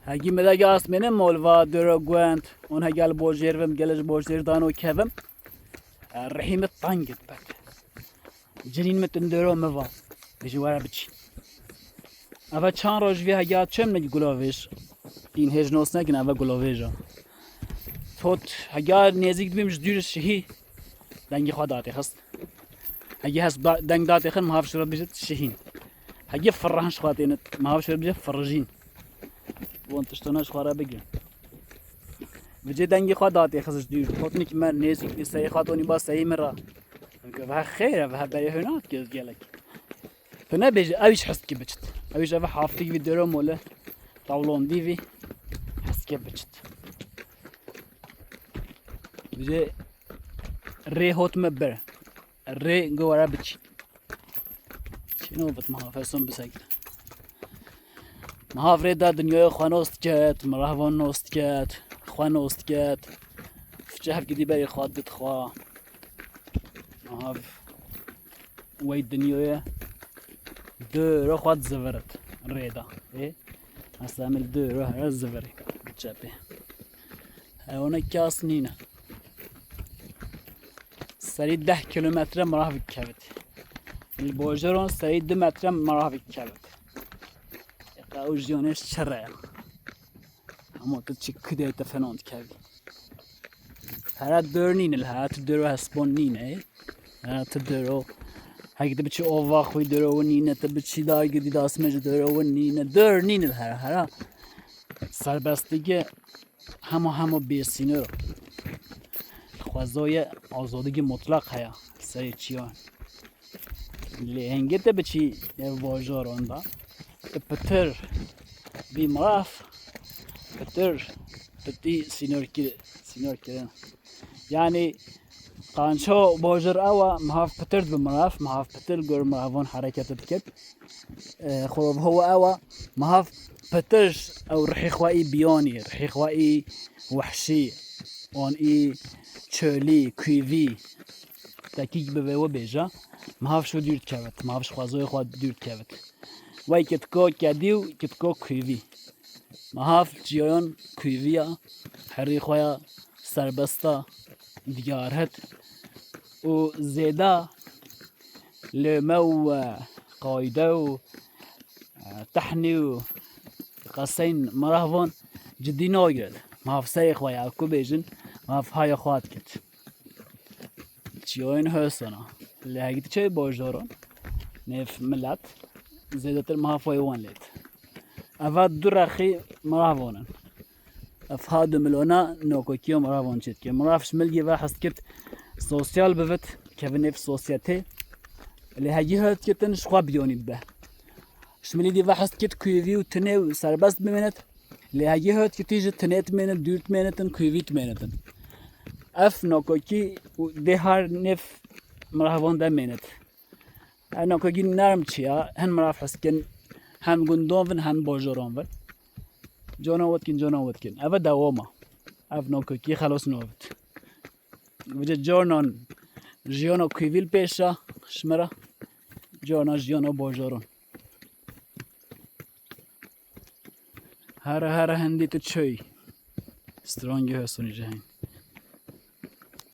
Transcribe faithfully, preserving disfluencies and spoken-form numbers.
Hegî me degê asmêne mol va döro guend. On hegel bojêr vim, gelej bojêr dano kevim. E, rihî me tang it pek. Cinîn me tin döro me va. Bêjî were biçî. Eve çand roj vî hegya çem ne gulavêj. În hêj nos nekin eve gulavêja. Tot hegya nêzîk dibîm ji dûr şihî. Dengê xwe datê xist. Hegî hes da-, deng datê xin, mihav şira bêjit şihîn. Hegî firrahin ji xwe tênit, mihav şira bêjit firrijîn. Bon tiştona ji xwe re bigrin. Vêcê dengê xwe datê xist ji dûr. Hotnik me nêzîk nî seyê xwe tonî ba seyê min re. Ke ve xêr e, ve berê hûnat ke gelek. Tu nebêjî, ew îş hest ki biçit. Ew îş eve haftik vî dero mole. Tawlondî vî hest ke biçit. Vêcê rê hot me bir. Rê go were biçî. Çêno bit mihav, ez son bisekine. Mihav rê da dinyayê xwe nos diket, mirahvan nos diket, xwe nos diket. Fiçe hevgidî berê xwe dit xwe. Mihav wey dinyayê döro xwe dizivirit rê da. Ê? Mesela min döro here zivirî. Çepê. Heywana kas nîne. Serî deh kilometre mirav kevit. Li bojeron serî du metre mirav kevit. Ew jiyanê çi re ya? Hema tu çi kidê te fenan dikevî. Here dor nîne, li here tu doro hesbon nîne. Here tu doro, hek tu biçî ova xwî doro win nîne, tu biçî dargirî dasme ji doro win nîne. Dor nîne li here, here serbestîge hema hema bêsînor. Xwezoye azadîge mutlaq heye serê çiyan. Lê hingê te biçî ev bajaran de, tu pitir bî miraf, pitir tu tî sînorkir-, sînorkirin. Yanî qanço bajar ew e, mihav pitir dibe miraf, mihav pitir gor miravan hereket diket. E, xwe ew e, mihav pitir ew rihê xwe î biyanî, rihê xwe î wehşî, wan î çolî, kûvî, tekîk bi vê we bêje, mihav ji dûr dikevit, mihav ji xwezoyê xwe dûr dikevit. Wey kitko kedî û kitko kûvî. Mihav çiyan kûvî ya, herî xwe ya serbest a, diyar het û zêde lême û, e, qayde û, e, tehnî û qeseyên miravan cidî nagiret. Mihav serê xwe ya ku bêjin, mihav haya xwe dikit. Çiyoyên hosana. Lê hegî tu çey bajaran, nêv milet, zêdetir mihav wê wan lêt. Eva du rexî miravan in. Ev ha du milona nokokiya miravan çêdike. Mirav ji milgê ve hest kit sosyal bivit, kevin nêv sosyete. Lê hegî hot kitin ji xwe biyonî dibe. Ji milî dî ve hest kit kûvî û tinê û serbest bimênit. Lê hegî hot kitî ji tinê dimênit, dûr dimênitin, kûvî dimênitin. Ev nakokî û dê har nêv miravan de mênit. Ev nakokî nerm çi ya, hin mirav heskin, hem gundan vin, hem bajaran vin. Cana wetkin, cana wetkin. Ev e dewama. Ev nakokî xelos navit. Vêce carnan jiyana kûvî li pêş e ji me re, carnan jiyana bajaran. Here here hindî tu çûyî. Strongî hosonî ji heyn.